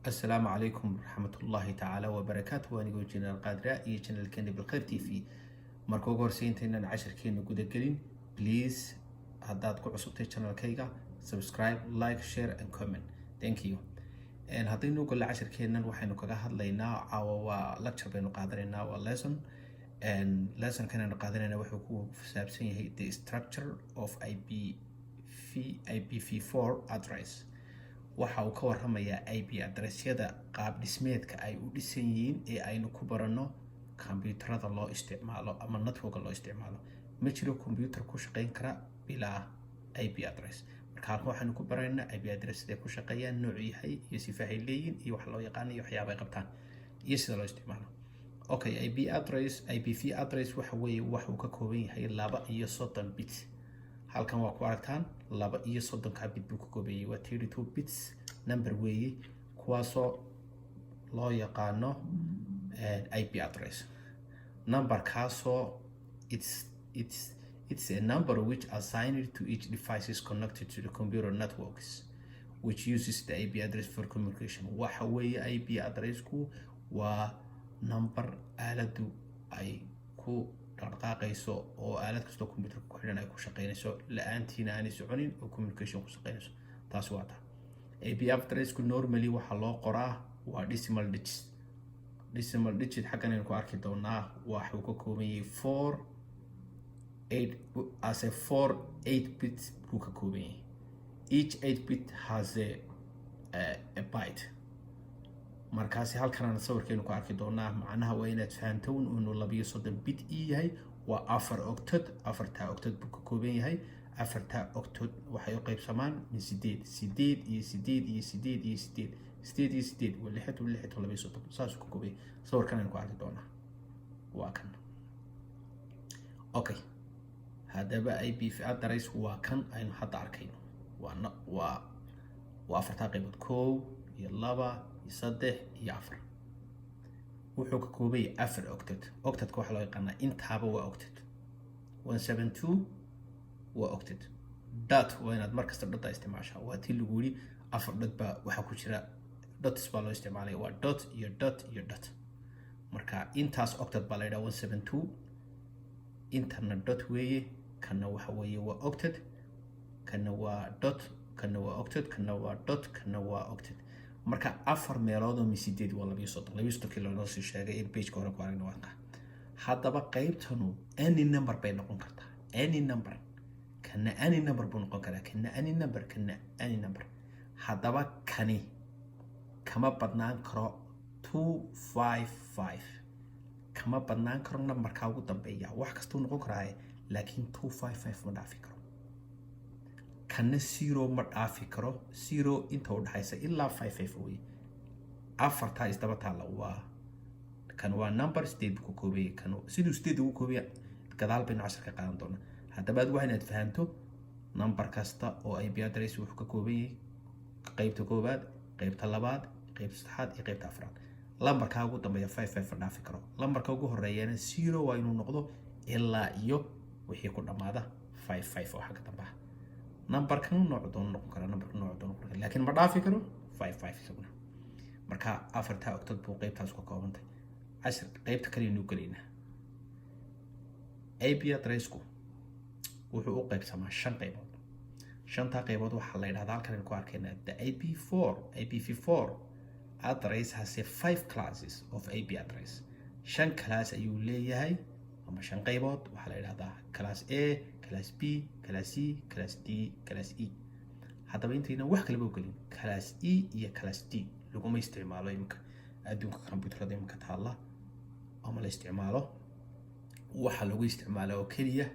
Asalaamu calaykum waraxmatullaahi tacaala wabarakaatu. Anigoo Jeneraal Qaadira iyo channelkeena Bilkhayr TV. Marka ugu horse, intaynaan casharkeena gudagelin, please, haddaad ku cusubtay channelkayga, subscribe, like, share and comment. Thank you. Haddaynu golle casharkeennan, waxaynu kaga hadlaynaa caawa waa lecture baynu qaadanaynaa, waa lesson. Lessonkan aynu qaadanayna wuxuu ku saabsan yahay the structure of IPv4 address. Waxa uu ka waramayaa IP addressyada qaab dhismeedka ay u dhisan yihiin ee aynu ku baranno kombyuutarada loo isticmaalo ama networka loo isticmaalo. Ma jiro combyuutar ku shaqeyn kara bilaa IP address. Marka halkan waxaynu ku baraynaa IP address siday ku shaqeeyaan, noocu yahay iyo sifahay leeyihin iyo wax loo yaqaano iyo waxyaaba ay qabtaan iyo sida loo isticmaalo. Okay, IP address, IPv address waxa weeye wax uu ka kooban yahay 32 bit. Halkan waa ku aragtaan, 32-ka bit buu ka kooban yahay, waa 32 bits number weeye, kuwaasoo loo yaqaano IP address numberkaasoo it's a number which assigned to each device is connected to the computer networks which uses the IP address for communication. Waxa weeye IP addressku waa number aaladu ay ku dhaqdhaqaaqayso oo aalad kastoo computerka ku xidhan ay ku shaqeynayso, la-aantiina aanay soconin oo communication ku shaqeynayso. Taas waa taa. IP addressku normally waxaa loo qoraa waa decimal digit. Decimal digit xaggan aynu ku arki doonaa. Waxuu ka kooban yahay four eight, as a four eight bit buu ka kooban yahay. Each eight bit has a byte. Markaasi halkanaan sawirkeenu ku arki doonaa. Macnaha waa inaad fahantown inuu 32 bit e yahay, waa afar octet. Afartaa octet buu ka kooban yahay. Afartaa octet waxay u qaybsamaan min sideed, sideed iyo sideed iyo sideed iyo sideed, sideed iyo sideed, waa lixdan, lixdan, 32. Saasuu ka koobaya. Sawirkan aynu ku arki doonaa waa kan. Okay, haddaba IP address waa kan aynu hadda arkayno. Waa waa afartaa qaybood: kow iyo laba iyo saddex iyo afar. Wuxuu ka koobaya afar octet. Octetka waxaa loo yaqaanaa intaaba waa octet. 172 waa octet. Dot waa inaad mar kasta dota isticmaashaa. Waa tii lagu yiri afar dot baa waxaa ku jira, dots baa loo isticmaalaya, waa dot iyo dot iyo dot. Marka intaas octet baa la yidhaha, 172. Intana dot weeye, kana waxa weeye waa octet, kana waa dot, kana waa octet, kana waa dot, kana waa octet. Marka afar meelood oo mi sideed waa 32. 32-kii loonoo sii sheegay in pageka hore ku aragna waa ka. Haddaba qaybtanu any number bay noqon kartaa, any number. Kana any number buu noqon karaa, kana any number, kana any number. Haddaba kani kama badnaan karo 255, kama badnaan karo numberkaa ugu dambeeya. Wax kastuu noqon karaaye, laakiin 255 ma dhaafi karo. Kana zero ma dhaafi karo, zero inta u dhexaysa ilaa five five weye. Afartaa isdaba taalla waa kan, waa number sideed buu ka koobaya. Kan siduu sideed ugu koobaya gadaal baynu cashar ka qaadan doonaa. Haddaba ad waa inaad fahanto number kasta oo IP address wuxuu ka kooban yahay qeybta koowaad, qeybta labaad, qeybta saddexaad iyo qeybta afraad. Lambarkaa ugu dambeeya five five ma dhaafi karo. Lambarka ugu horeeyana zero waa inuu noqdo ilaa iyo wixii ku dhammaada five five oo xagga dambe ah. Numberkan nooc doono noqon kara, numberka nooc doono noqon kara, laakiin ma dhaafi karo five five isaguna. Marka afartaa octet buu qeybtaas ka koobantay. Cashir qeybta kale gelaynaa. IP addressku wuxuu u qaybsamaa shan qaybood. Shantaa qaybood waxaa la yidhahdaa, halkan aynu ku arkaynaa, the IP4 IPv4 address has a five classes of IP address. Shan class ayuu leeyahay ama shan qaybood. Waxaa la yidhahdaa class A, class B, class C, class D, class E. Haddaba intaynan wax kaleba u gelin, class E iyo class D laguma isticmaalo imika adduunka. Computerada imika taalla ama la isticmaalo waxaa lagu isticmaalaa oo keliya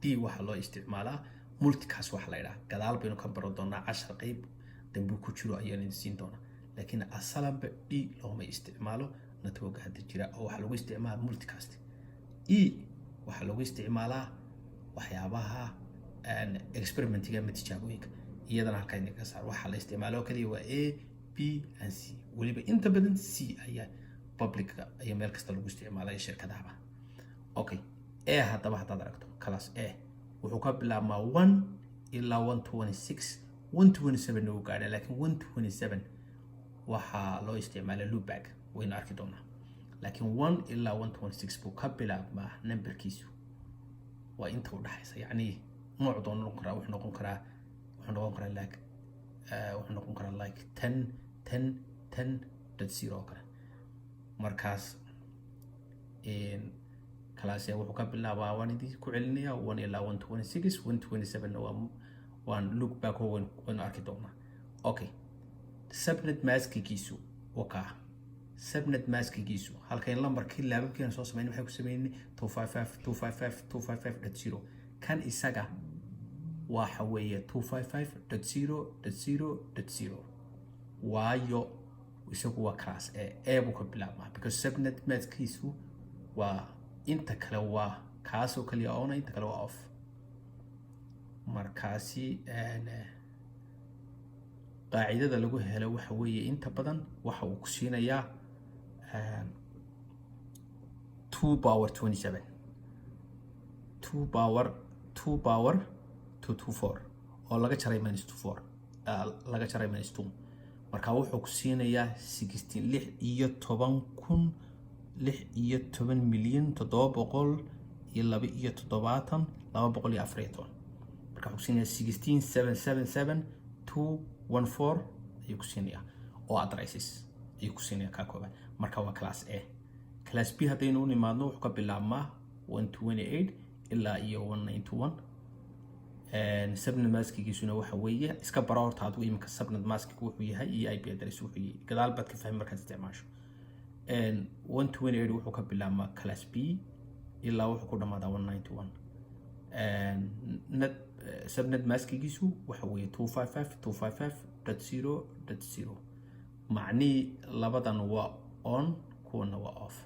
D. Waxaa loo isticmaalaa multicast waxa la yidhaha. Gadaal baynu ka baran doonaa, cashar qeyb dambu ku jiro ayaan idin siin doonaa. Laakiin asalanba D looma isticmaalo networka hadda jira, oo waxaa lagu isticmaalaa multicast. E waxaa lagu isticmaalaa waxyaabaha experimentiga ama tijaabooyinka. Iyadana halkaa idinka saar. Waxaa la isticmaalo oo kaliya waa A, B and C. Weliba inta badan C ayaa publicka iyo meel kasta lagu isticmaalaya, shirkadahaba. Okay, A haddaba haddaad aragto class A, wuxuu ka bilaabmaa 1 ilaa 126, 127 uu gaadha, laakiin 127 Waxaa loo isticmaala loopback, waynu arki doonaa, laakiin 1 ilaa 126 buu ka bilaabmaa numberkiisu. Waa inta u dhaxaysa, yacni nooc doon noqon karaa. Wuxuu noqon karaa like wuxuu noqon karaa like 10 10 10.0 oo kale. Markaas class A wuxuu ka bilaabaa, waan idin ku celinayaa, 1 ilaa 126. 127 waa waan loopback oo waynu arki doonaa. Okay, subnet maskigiisu wakaa. Subnet maskigiisu halkayn lambarkii laababkeena soo sameyn waxay ku sameynay 255 255 255.0. Kan isaga waxa weeye 255.0.0.0, waayo isagu waa class A. A buu ka bilaabmaa because subnet maskiisu waa inta kale waa kaasoo kaliya on, inta kale waa off. Markaasi qaacidada lagu helo waxa weeye, inta badan waxa uu ku siinayaa 2 power 27, 2 power 2 power 224 oo laga jaray minus 24, laga jaray minus 2. Marka wuxuu ku siinayaa 16, 16,000, 16,772,214. Marka wuxuu ku siinayaa 16777214 ayuu ku siinayaa oo addresses ayuu ku siinayaa kaa koobaad. Marka waa class A. Class B haddaynu u nimaadno, wuxuu ka bilaabmaa 128 ilaa iyo 191. Subnet maskigiisuna waxa weeye, iska baro horta adigu iminka subnet maskigu wuxuu yahay iyo IP address wuxuu yahay, gadaal baad ka fahmi markaad isticmaasho. 128 wuxuu ka bilaabmaa class B ilaa wuxuu ku dhamaadaa 191. Net subnet maskigiisu waxa weeye 255 255.0.0. Macnihii labadan waa on, kuwana waa off.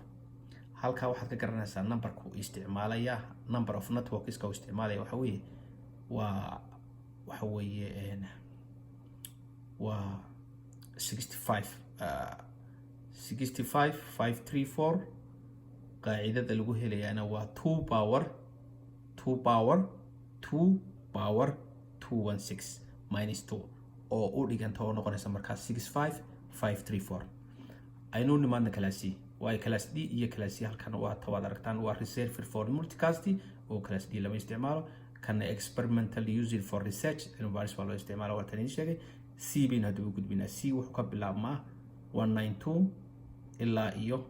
Halkaa waxaad ka garanaysaa numberku isticmaalaya, number of networkska uu isticmaalaya. Waxa weeye waa waxa weeye waa 65, 65,534. Qaacidada lagu helayaana waa 2 power 2 power 2 power 216 minus 2 oo u dhiganta oo noqonaysa markaas 65,534. Aynu nimaadna class C, waayo class D iyo class C halkan waa tawaad aragtaan, waa reserved for multicast oo class D lama isticmaalo. Kana experimental used for research, cilmi baaris baa loo isticmaala, waa tan idiin sheegay. C baynu hadda u gudbinaa. C wuxuu ka bilaabmaa 192 ilaa iyo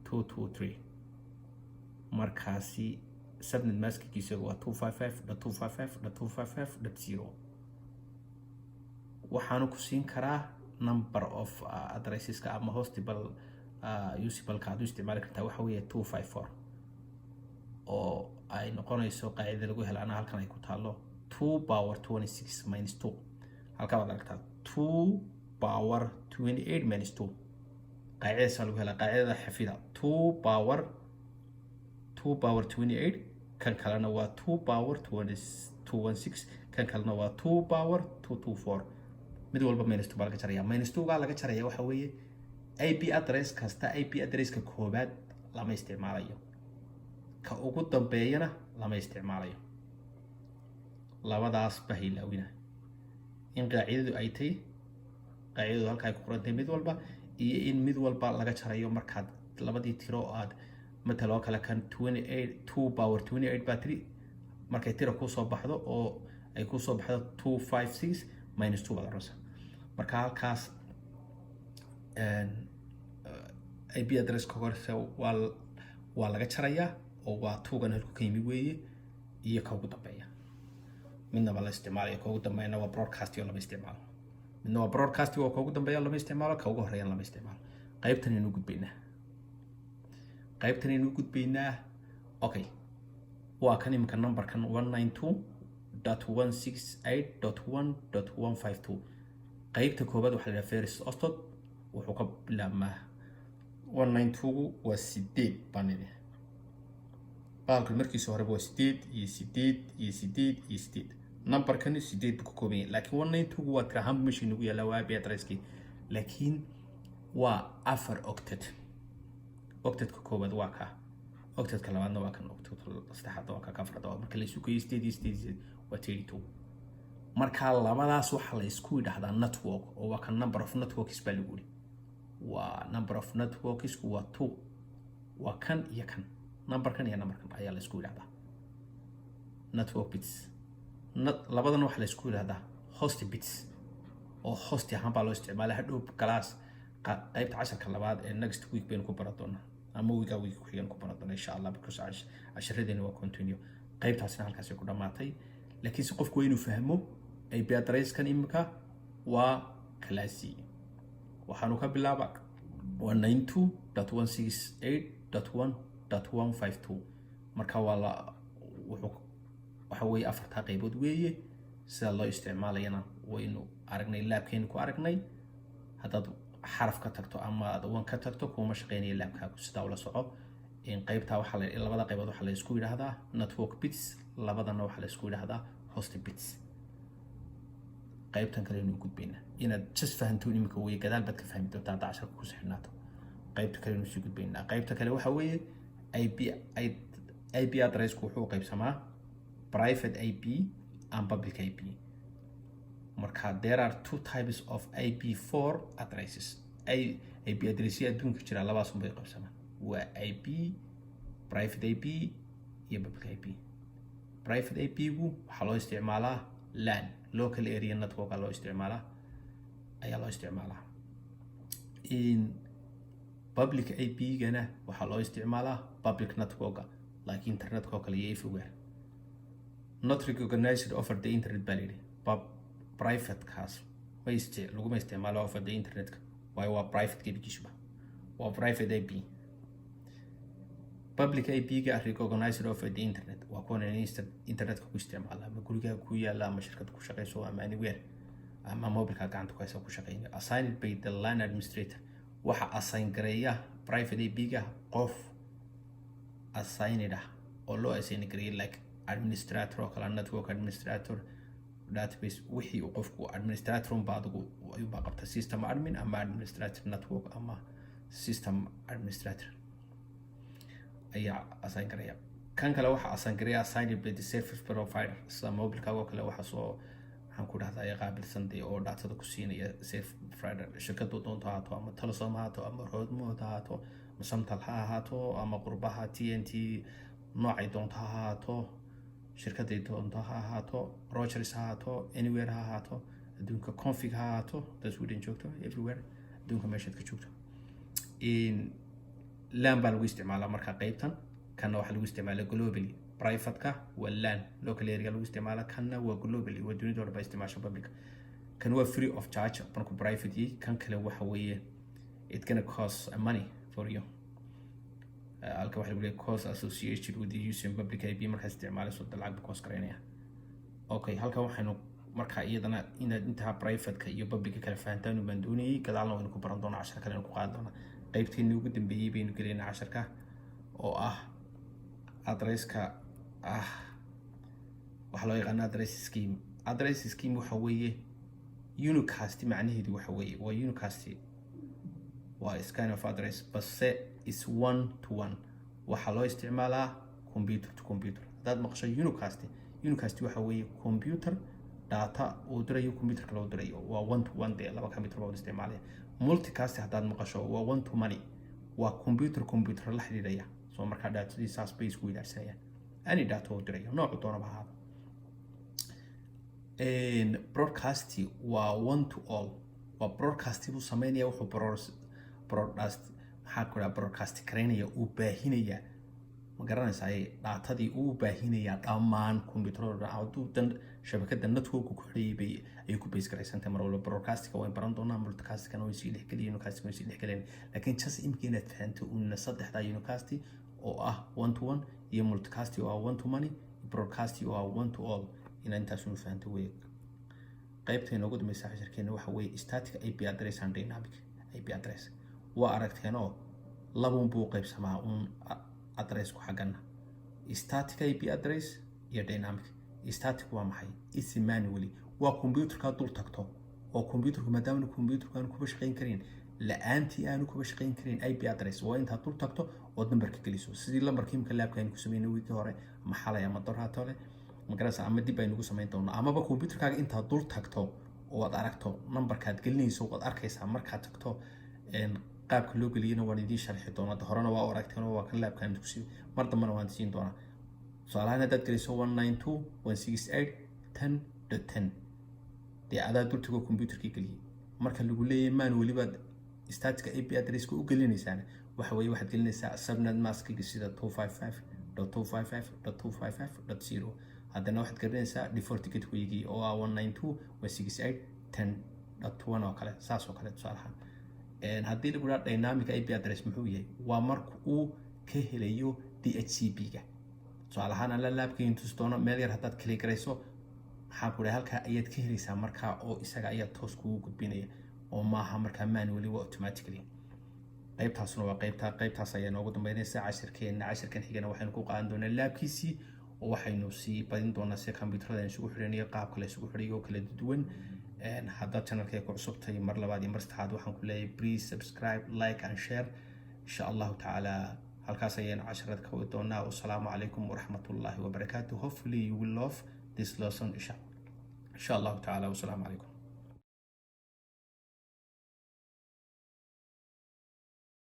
223. Markaasi subnet maskigiisa waa 255.255.255.0. Waxaanu ku siin karaa number of addresseska ama hostable usableka aad u isticmaali kartaa waxa weeye 254, oo ay noqonayso qaacidada lagu hela ana halkan ay ku taalo 2 power 26 minus 2. Halkaa baad aragtaa 2 power 28 minus 2. Qaacidadaasa lagu helaa. Qaacidada xafida: 2 power 2 power 28, kan kalena waa 2 power 216, kan kalena waa 2 power 224. Mid walba minus 2 baa laga jaraya. Minus 2 gaa laga jaraya waxa weeye IP address kasta, IP addresska koobaad lama isticmaalayo, ka ugu dambeeyana lama isticmaalayo. Labadaas ba haylaawina in qaacidadu ay tahay, qaacidadu halka ay ku qorantay mid walba, iyo in mid walba laga jarayo markaad labadii tiro aad matal oo kale kan 28, 2 power 28 baa tiri, markay tira kusoo baxdo oo ay kusoo baxdo 256, minus 2 baad oranaysaa. Marka halkaas IP addresska horse waa laga jarayaa oo waa tuugan halku ka yimi weeye iyo ka ugu dambeeya midnaba la isticmaalayo. Ka ugu dambeeyana waa broadcast oo lama isticmaalo. Midna waa broadcast oo ka ugu dambeeya lama isticmaalo, ka ugu horeeyana lama isticmaalo. Qaybtan aynu gudbaynaa, qaybtan aynu gudbaynaa. Okay, waa kan iminka numberkan 192.168.1.152. Qaybta koobaad waxaa la yidhaha first octet. Wuxuu ka bilaabmaa 192, waa sideed baan nidhi. Baalkan markiisa horeba waa sideed iyo sideed iyo sideed iyo sideed. Numberkani sideed buu ka kooban yahay, laakiin 192 waa tira ahaan meesha inagu yaallaa, waa IP addresskii, laakiin waa afar octet. Octetka koowaad waa kaa, octetka labaadna waa kan, octetka saddexaadna waa ka, ka afraad waa. Marka la isu geeyo sideed iyo sideed iyo sideed waa 32. Marka labadaas waxaa la isku yidhaahdaa network, oo waa ka number of networks baa lagu yidhi. Waa number of networks waa two, waa kan iyo kan, numberkan iyo numberkan ayaa la isku yidhahdaa network bits. Labadan waxaa la isku yidhahdaa host bits, oo host ahaan baa loo isticmaala. Hadhow class qaybta casharka labaad ee next week baynu ku baran doonaa, ama weeka week ku xigan ku baran doonaa, insha Allah, because casharadeena waa continue. Qaybtaasina halkaasi ku dhamaatay, laakiinse qofku waa inuu fahmo IP addresskan imika waa class C. Waxaanu ka bilaaba waa 92.168.1.152. Marka waa la wuxuu waxa weeye afartaa qaybood weeye. Sida loo isticmaalayana waynu aragnay, labkeenu ku aragnay. Haddaad xaraf ka tagto ama aad one ka tagto, kuma shaqeynaya labkaagu. Sidaa ula soco. Qaybtaa waxaa la labada qaybood waxaa la isku yidhaahdaa network bits, labadana waxaa la isku yidhaahdaa host bits. Qaybtan kale aynu gudbaynaa. Inaad just fahanto imika weye, gadaal baad ka fahmi doontaa hadda casharka ku xidhnaato. Qaybta kale aynu sii gudbaynaa. Qaybta kale waxa weeye IP. IP addressku wuxuu u qaybsamaa private IP and public IP. Marka there are two types of IP4 addresses. IP addressya adduunka jira labaas un bay qaybsamaan: waa IP private IP iyo public IP. Private IP gu waxaa loo isticmaalaa LAN, local area network loo isticmaalaa ayaa loo isticmaalaa. In public IP gana waxaa loo isticmaalaa public network, like internetka oo kale iyo everywhere. Not recognized over the internet baa layidhi. Privatekaas ma laguma isticmaalo over the internetka, waayo waa private, gebigiisuba waa private IP. Public IP-ga recognized over the internet waa kuwan internetka ku isticmaala, ama gurigaa ku yaala, ama shirkad ku shaqeyso, ama anywhere, ama mobilka gacanta ku haysa ku shaqeynayo. Assigned by the LAN administrator, waxa assign gareeya private IP-ga qof assigned ah oo loo assign gareeyay, like administrator oo kale, network administrator, database, wixii uu qofku administrator unba adigu ayuunbaa qabta, system admin ama administrator network ama system administrator ayaa assign garaya. Kan kale waxaa assign garaya, assigned by the service provider, sida mobilkaaga oo kale. Waxaa soo, maxaan ku dhahdaa, ay qaabilsan dee oo datada ku siinaya service provider, shirkadu doonto ha ahaato, ama Telesom ha ahaato, ama Hormuud ha ahaato, ama Samtel ha ahaato, ama qurbaha TNT, noocay doonto ha ahaato, shirkaday doonto ha ahaato, Rogers ha ahaato, anywhere ha ahaato adduunka, Comviq ha ahaato haddaad Sweden joogto, everywhere adduunka meeshaad ka joogto. LAN baa lagu isticmaalaa marka qeybtan. Kanna waxaa lagu isticmaalaa globally. Privateka waa LAN, local area lagu isticmaala. Kanna waa globally, waa dunida oo dhan baa isticmaasha public. Kan waa free of charge markuu private yahay. Kan kale waxa weeye it gonna cost money for you. Halka waxa lagu leeyahay cost associated with the using public IP, markaad isticmaalayso da lacag buu cost garaynaya. Okay, halkan waxaynu marka iyadana inaad intaa privateka iyo publica kala fahantaan baan doonayay. Gadaalna waynu ku baran doonaa, cashar kale aynu ku qaadan doonaa. Qaybteennii ugu dambeeyey baynu gelaynaa casharka, oo ah addresska ah waxaa loo yaqaana address scheme. Address scheme waxa weeye unicast. Macnaheedu waxa weeye waa unicast, waa is kind of address, balse is one to one. Waxaa loo isticmaalaa computer to computer. Haddaad maqasho unicast, unicast waxa weeye computer data uu dirayo computerka loo dirayo, waa one to one dee, laba computer baa wada isticmaalaya. Multicast haddaad maqasho waa one to many, waa computer computer la xiriiraya. So markaa datadii saas bay isku weydaarsanayaan, any data uu dirayo noocu doonaba ahaado. Broadcast waa one to all, waa broadcast buu sameynaya. Wuxuu broadcast, maxaa ku dhaha, broadcast karaynaya, uu baahinaya, ma garanaysaa, datadii uu baahinaya dhammaan computerada dhan hadduu dan shabakada network ku xidhayay bay ayay ku base garaysantay mar walba. Broadcastka wayn baran doonaa, multicastkana way sii dhexgeliyen, unicastka way sii dhexgeleen, laakiin just imika inaad fahanto una saddexda, unicast oo ah one to one, iyo multicast oo ah one to many, broadcast oo ah one to all, inaad intaas unu fahanto wey. Qaybta inoogu dambeysa casharkeena waxa weeye static IP address and dynamic IP address. Waa aragteenoo labun buu qaybsamaa uun addressku xaggana: static IP address iyo dynamic. Static waa maxay? Is manually, waa computerka dul tagto oo computerku, maadaama computerku aanu kuba shaqayn karin la-aantii, aanu kuba shaqayn karin IP address, waa intaad dul tagto ood nambarka geliso, sidii lambarka imika labka aynu ku sameynay wiikii hore ama xalay ama dorhatole. Magaraysa? Ama dib aynu ugu samayn doonaa, amaba computerkaaga intaad dul tagto oo aad aragto numberkaad gelinayso, waad arkaysaa markaad tagto. Qaabka loo geliyana waan idiin sharxi doonaa. Horena waa u aragteen oo waa kan labkaan ku sii, mar dambena waan siin doonaa. Tusaalahaan, haddaad geliso 192.168.10.10, dee adaa dultago computerkii geliyay. Marka lagu leeyahay maan welibaad staticka IP addresska u gelinaysaana, waxa weeye waxaad gelinaysaa subnet maskiga, sida 255.255.255.0. Haddana waxaad gelinaysaa default gatewaygii oo ah 192.168.10.1 oo kale, saas oo kale. Tusaalahaan, haddii lagu dhaha dynamic IP address muxuu yahay? Waa marka uu ka helayo DHCP-ga. Tusaale ahaan, alla labkayn tusi doono, meel yar haddaad click garayso, maxaan ku dhahay, halkaa ayaad ka helaysaa markaa, oo isaga ayaa toos kugu gudbinaya, oo maaha markaa manually, waa automatically. Qaybtaasuna waa qaybta, qaybtaas ayaa noogu dambeynaysa cashirkeena. Cashirkan xigana waxaynu ku qaadan doonaa labkiisii, oo waxaynu sii badin doonaa si computerada isugu xidhanayo, qaabka la isugu xidhayo oo kala duwan. Haddaad channelkay ku cusubtay, mar labaad iyo mar saddexaad waxaan ku leeyahay, please subscribe, like and share. Insha Allahu tacaala halkaas ayaynu casharada ka wadi doonaa. Wasalaamu calaykum waraxmatullahi wabarakaatu. Hopefully you will love this lesson, insha Allahu tacaala. Wasalaamu calaykum.